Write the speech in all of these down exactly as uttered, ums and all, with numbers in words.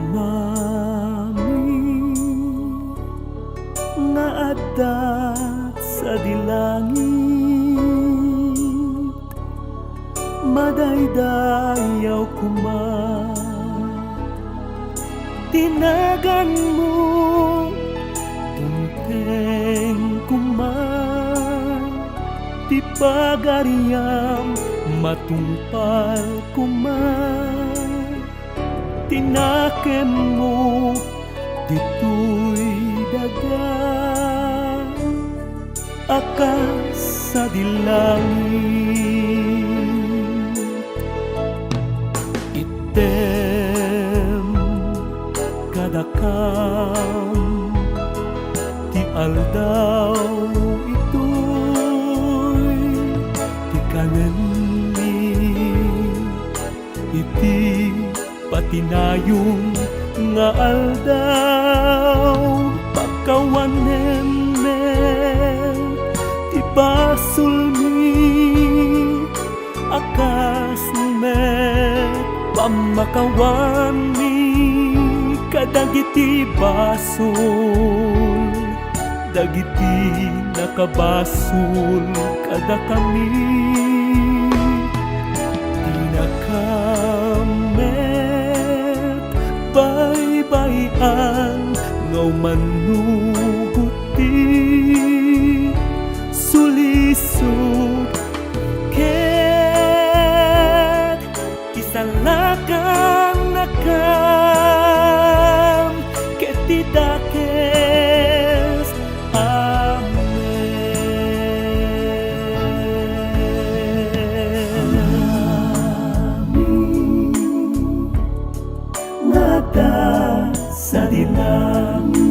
Mami nga adda sadi langit, madaydayaw koma ti naganmo, tungteng koma ti pagariam, matungpal koma ti nakemmo ditoy daga a kas sadi langit. Ittem kadakam ti aldaw itoy ti kanenmi iti patinayon nga aldaw. Pakawanem met ti basolmi a kas met pammakawanmi kadagiti basol dagiti nakabasol kadakami. Dinakam met baybay-an nga umannugot ti sulisog ket Isalakannakam ket ti dakes. Amen. Amen. Ngata sa dinami.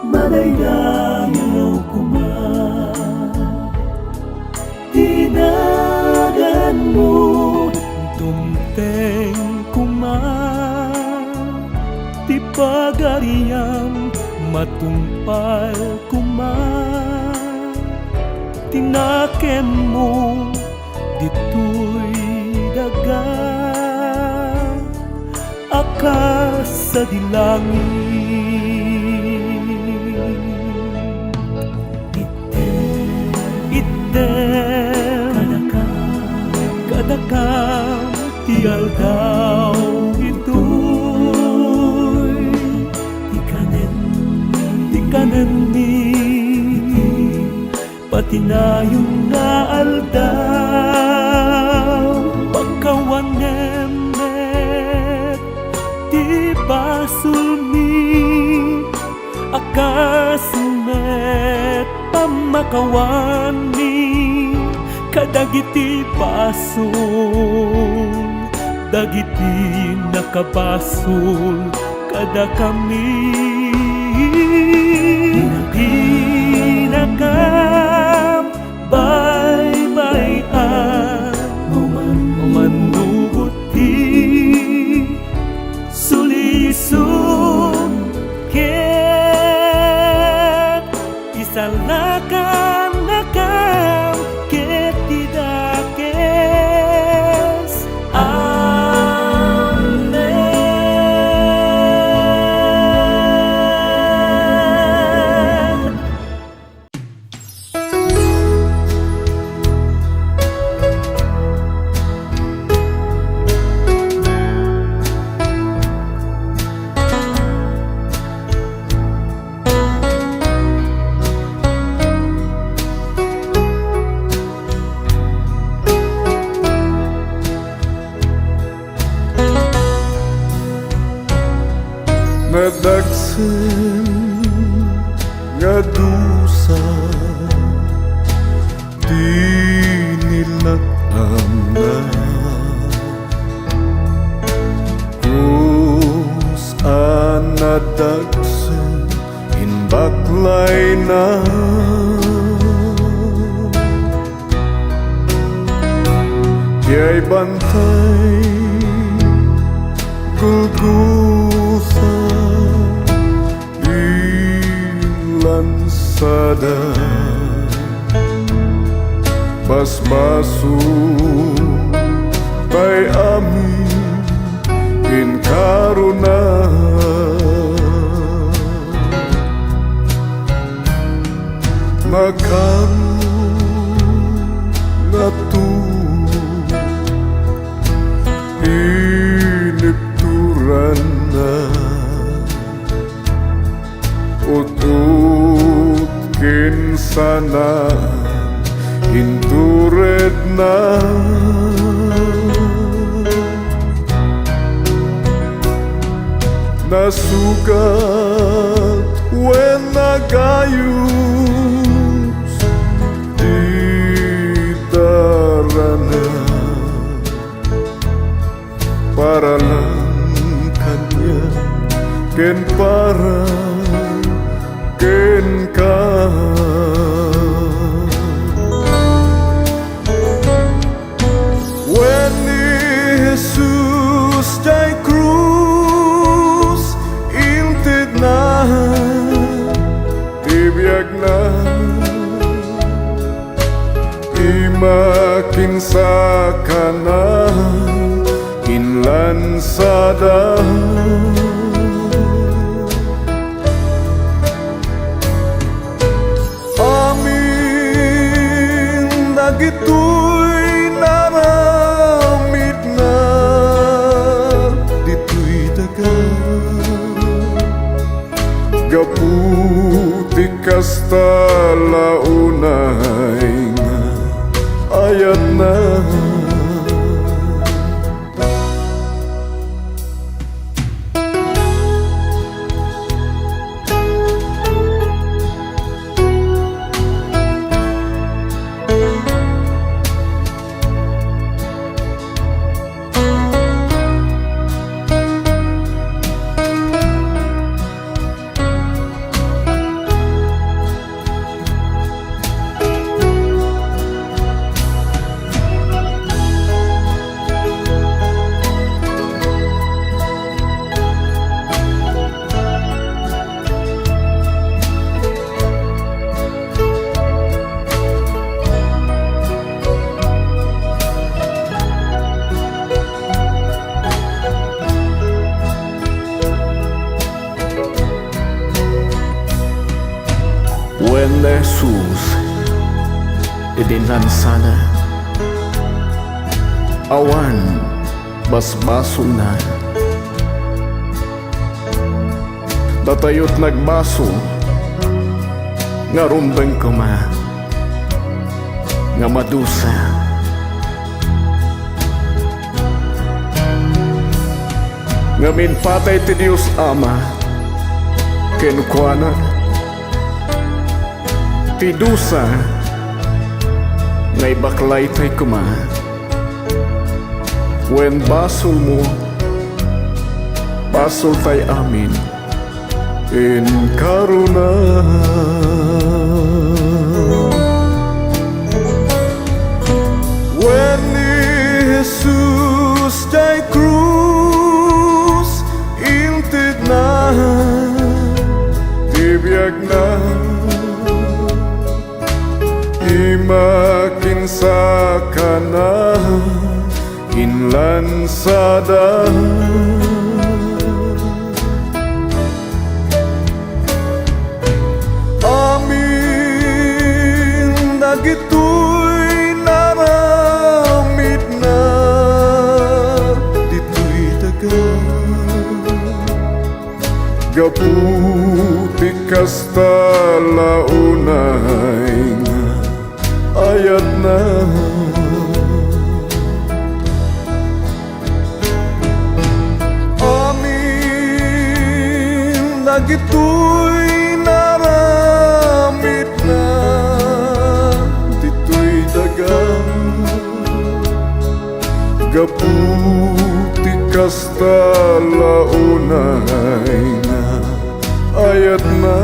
Madaydayaw koma ti naganmo. Dumteng koma ti pagariam, matungpal koma ti nakemmo ditoy daga a kas sadi langit. Ittem, ittem kadakam, kadakam ti aldaw itoy ti kanenmi, ti kanenmi. Patinayon nga aldaw, pakawanem met ti basolmi, a kas met pammakawanmi kadagiti basol dagiti nakabasol kadakami. Dinakam baybay-an, umannugot ti sulisog ket isalakannakam ket ti dakes. Amen. Nadagsen nga dusa ti nilat-amna. Krus a nadagsen imbaklayna. Diay bantay Golgota ilansada. Basbasol tay amin Inkaruna, makaruno nga tu-, inipturanna. Ut-ut ken sana inturedna. Nasugat wen nagayus ti darana. Para lang kaniak ken para kenka. Wen ni Jesus diay krus, intedna ti biagna. Imakinsakana, inlansada. Amin dagitoy naaramidna ditoy daga. Gapu ti kasta la unay nga ayatna. Wen ni Jesus idi inlansana, awan basbasolna. Datayot nagbasol nga rumbeng koma nga madusa. Ngem impatay ti Dios Ama kenkuana ti dusa nga ibaklaytay koma. Wen basolmo, basoltay amin. Inkaruna, wen ni Jesus diay krus, intedna ti biagna. Imakinsakana, inlansada. Amin dagitoy naaramidna ditoy daga. Gapu ti kasta la unay nga ayatna. Amin dagitoy naaramidna ditoy daga. Gapu ti kasta la unay nga ayatna.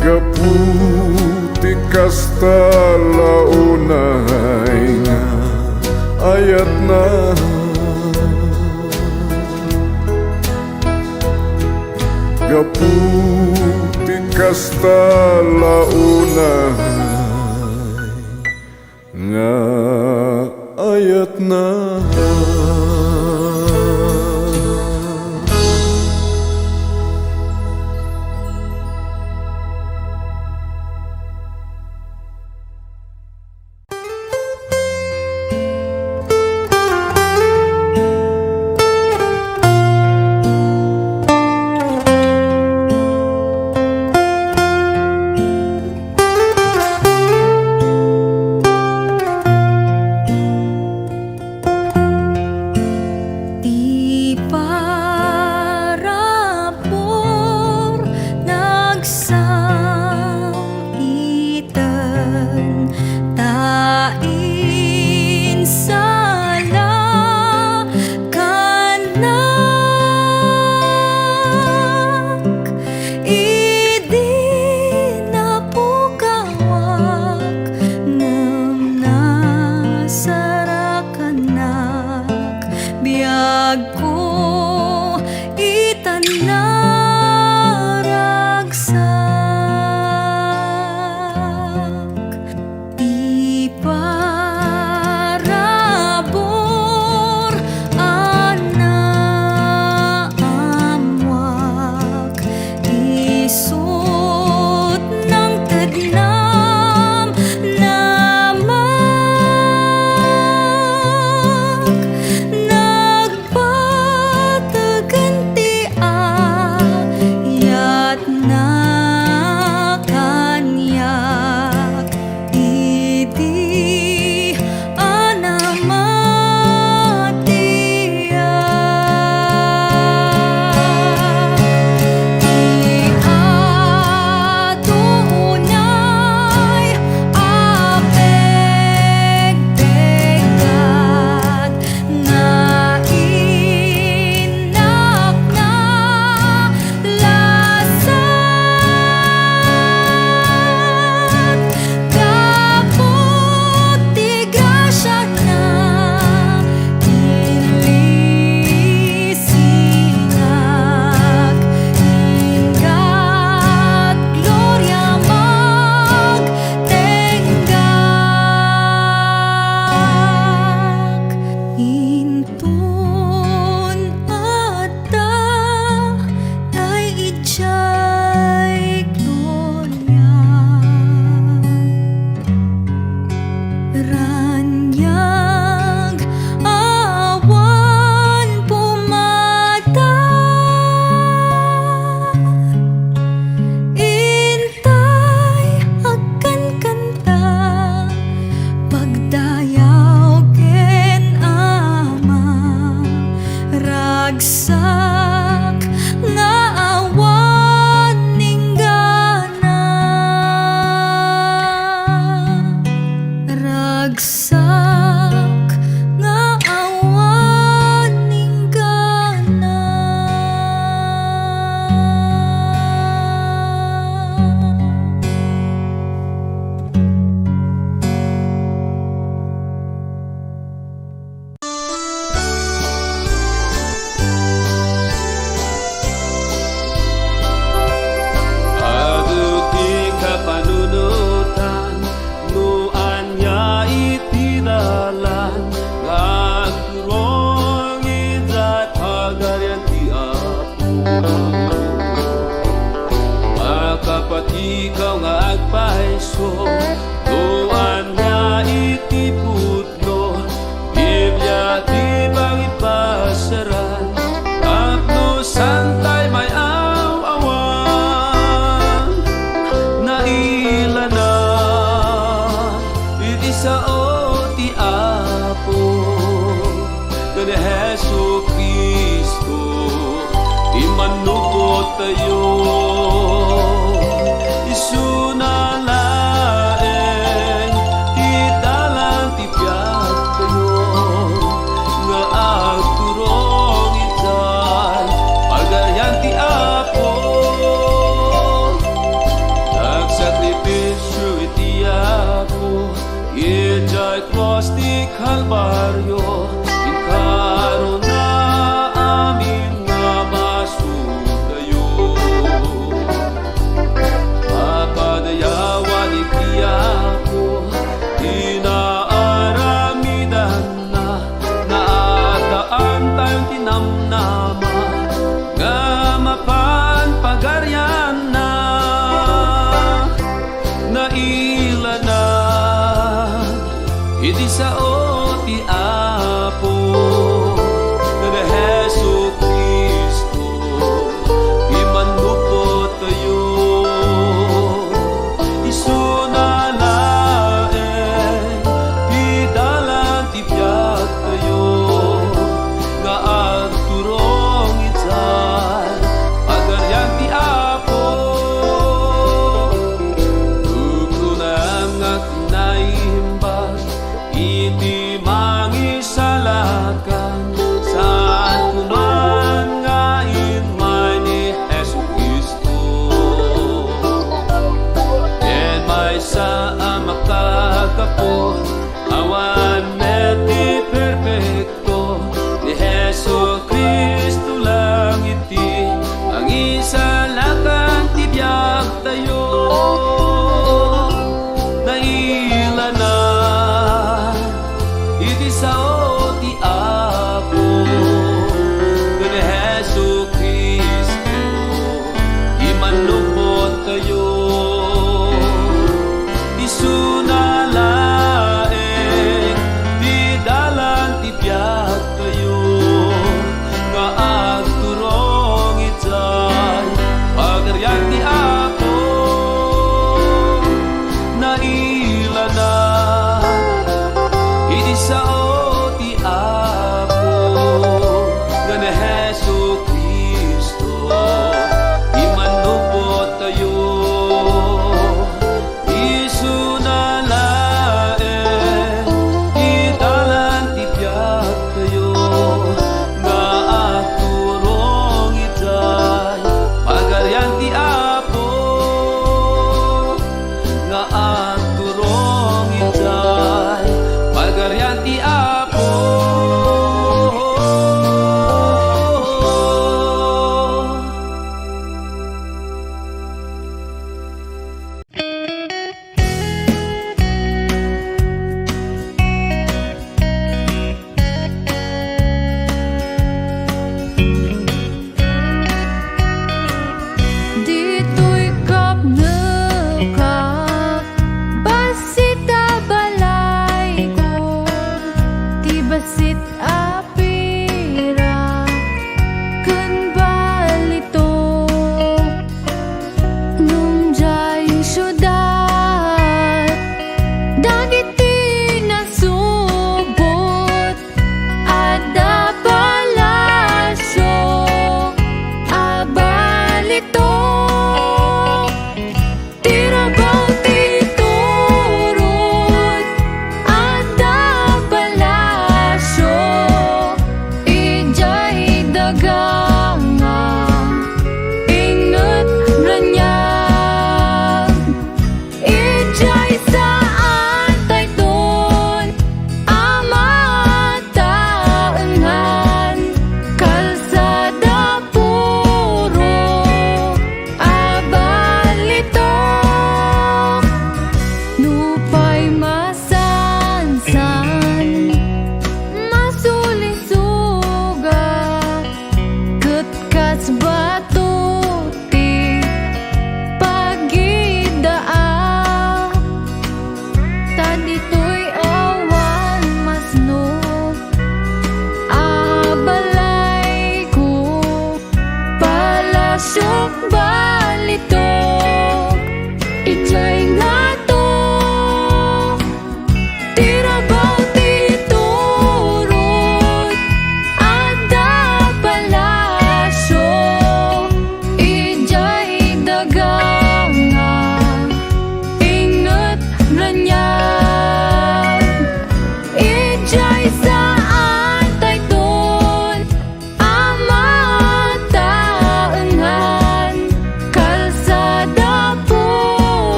Gapu ti kasta la unay nga ayatna. Gapu ti kasta la unay nga Ket na. Ti parabur nagsam-iten ta insala kanak. Idi napukawak ngem nasarakanak, biagko ita naragsak. Ti parabur a naammoak, isut' nangtednam namak, nagpategan ti ayatna kaniak. Idi a namatiak, ti adu unay a pegpeggat nga innak nalasat. Gapu ti grasiana, inlisingak, inggad gloria magtenggak. Inton adda tay idiay gloria, raniag awan pumada. Intay agkankanta, pagdayaw ken Ama, ragsak nga awan inggana. Ragsak nga awan inggana. Adu ti kapanunotan no ania iti dalan nga agturong idiay Pagarian ti Apo. Makapatikaw nga agpayso no ania iti pudno, Biblia ti pangipasaran tapno saantay maaw-awan. Nailana iti sao ti Apo ken ni Jesu-Cristo ti mannubottayo. Isuna laeng Iti sao ti Apo ken Jesu-Cristo ti mannuppottayo. Isuna laeng ti dalan ti biagtayo nga agturong idiay Pagarian ti Apo. Ukrunam nga naimbag iti